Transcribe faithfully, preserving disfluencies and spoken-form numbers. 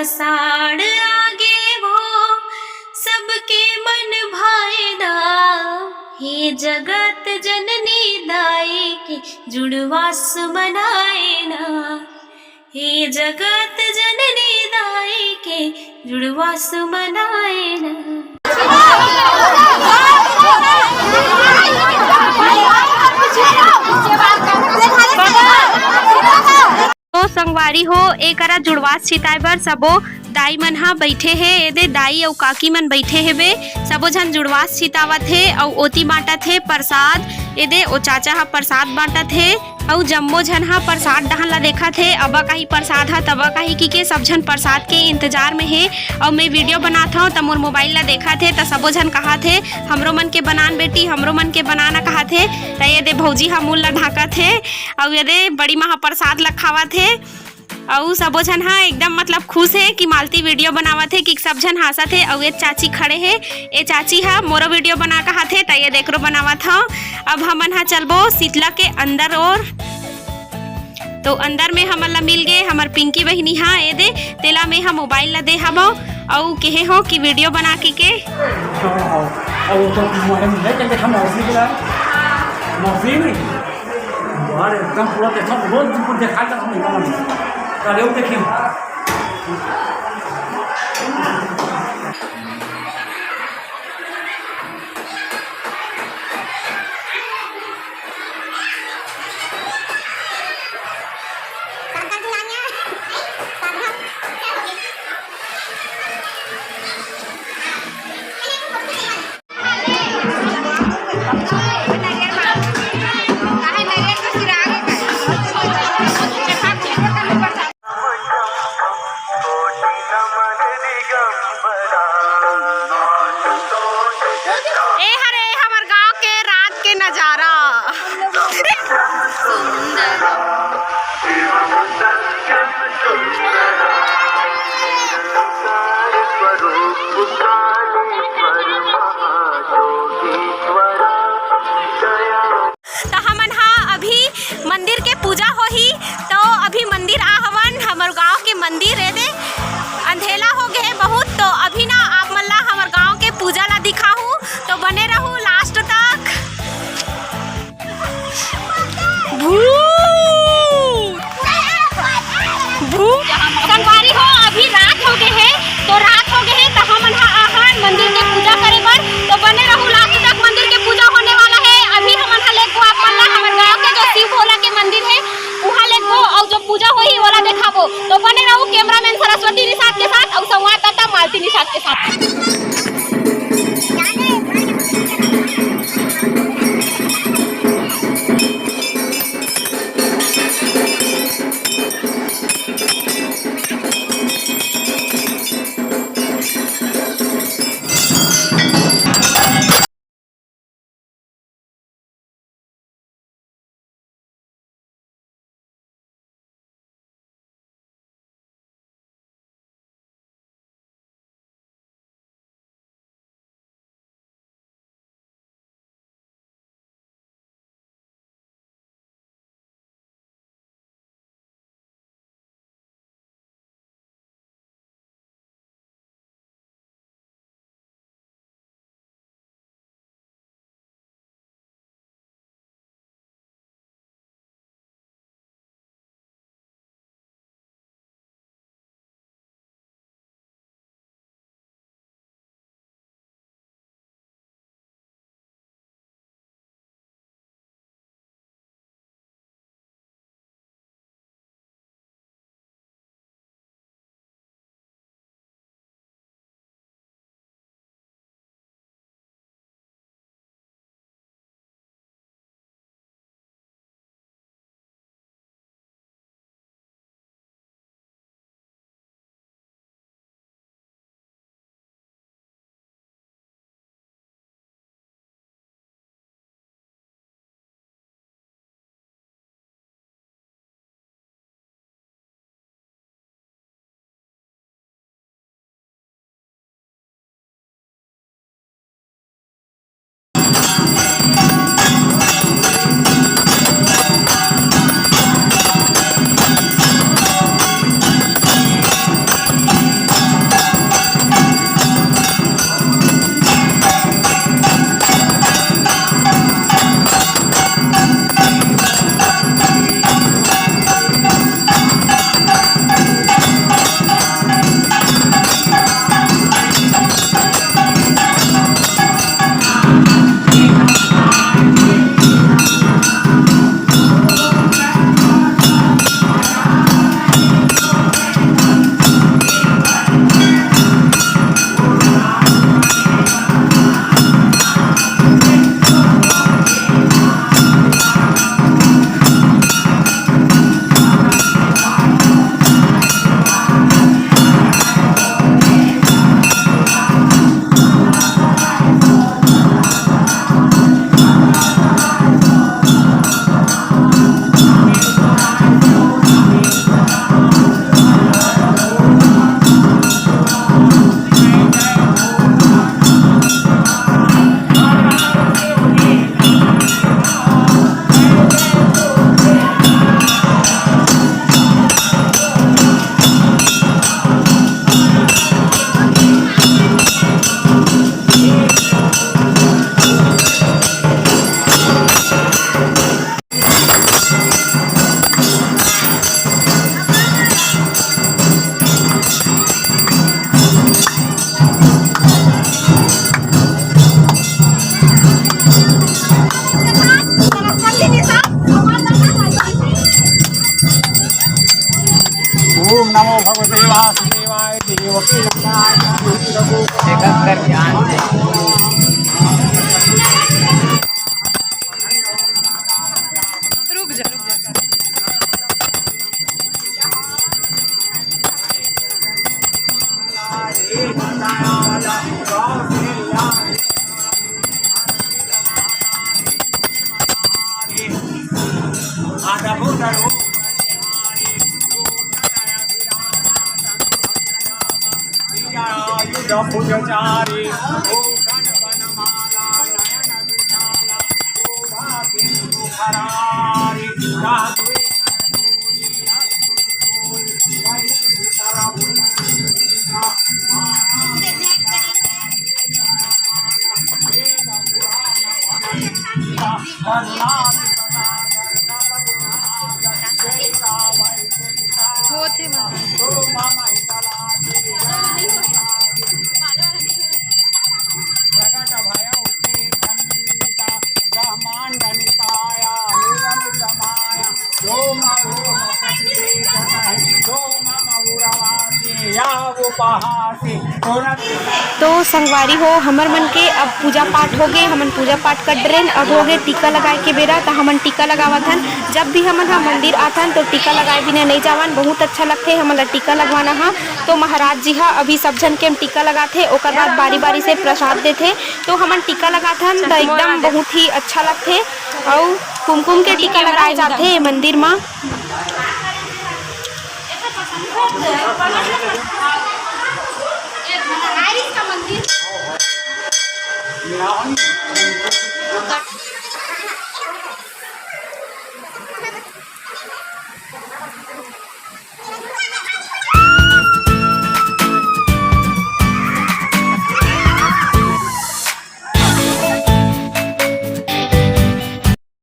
आषाढ़ आगे वो सबके मन भाए ना, हे जगत जननी दाई के जुड़वास मनाए ना, हे जगत जननी दाई के जुड़वास मनाए ना। तो संगवारी हो, एकरा जुड़वास छिताए बर सबो दाई मन ह बइठे हे। एदे दाई अउ काकी मन बइठे हेबे, सबो झन जुड़वास छितावत हे अउ ओती बांटत हे प्रसाद। एदे ओ चाचा ह प्रसाद बांटत हे अउ जम्मो झन ह प्रसाद डहन ला देखत हे। अबा काही प्रसाद ह, तबा काही कि के सब झन प्रसाद के इंतजार में हे। अउ मैं वीडियो बनात हव त मोर मोबाइल ला देखत हे, त सबो झन कहत हे, "हमरो मन के बनान बेटी, हमरो मन के बनाना," कहत हे। त एदे भौजी ह मुंह ला ढांकत हे। अउ एदे बड़ी माँ ह प्रसाद ला खावत हे। अउ सबो झन ह एकदम मतलब खुश हे कि मालती वीडियो बनावत हे, कि सब झन हांसत हे। अउ ये चाची खड़े हे, ये चाची ह मोरो वीडियो बना कहत हे, त ये देखरो बनावत हव। अब हमन ह चलबो शीतला के अंदर ओर। तो अंदर में हमन ला मिल गे हमर पिंकी बहिनी ह, ये दे तेला में ह मोबाइल ला दे हवं, अउ केहे हो कि वीडियो बना के के। अब वो तो हमारे मुंह के देखा मौसी के ला। मौसी नहीं। बाहर एकदम पूरा देखा, रोज तुमको देखा कर हम एकदम। कल वो देखिए। ए हरे हमर गांव के रात के नजारा। त हमन ह अभी मंदिर के पूजा होही, तो अभी मंदिर आ हवन, हमर गांव के मंदिर ए दे, अंधेला हो गए बहुत। तो अभी ना आप मन ला हमर गांव के पूजा ला दिखाहू, तो बने रहू लास्ट तक। भूत! भूत! संगवारी हो, अभी रात हो गए हे, तो रात हो गए हे, तो हमन ह आहन मंदिर के पूजा करे बर, तो बने रहू लास्ट तक, मंदिर के पूजा होने वाला हे। अभी हमन ह लेगो आप मन ला हमर गांव के जो शिव भोला के मंदिर हे, उहाँ लेगो, अउ जो पूजा होही, ओला देखाबो। तो बने रहू, कैमरामैन सरस्वती निषाद के साथ अउ संवाददाता मालती निषाद के साथ। वासुदेवाय देवकी नंदनाय। एकर कर ध्यान दे। रुक जा, रुक जा। होत हे महाराज। प्रकट भय उठे खंडा, ब्रह्मांड निकाया निरमित माया। जो मम रोम प्रतिवेदन है, जो मम उरवासी या उपहासी। तो संगवारी हो, हमर मन के अब पूजा पाठ हो गे, हमन पूजा पाठ कर डरेन, अब हो गे टीका लगाए के बेरा, त हमन टीका लगावत हन। जब भी हमन ह मंदिर आथन तो टीका लगाए बिना नहीं जावन, बहुत अच्छा लगथे हमन ला टीका लगवाना ह। तो महाराज जी ह अभी सब झन के टीका लगाथे, ओकर बाद बारी बारी से प्रसाद देथे। तो हमन टीका लगाथन त एकदम बहुत ही अच्छा लगथे। अउ कुमकुम के टीका लगाए जाथे मंदिर म।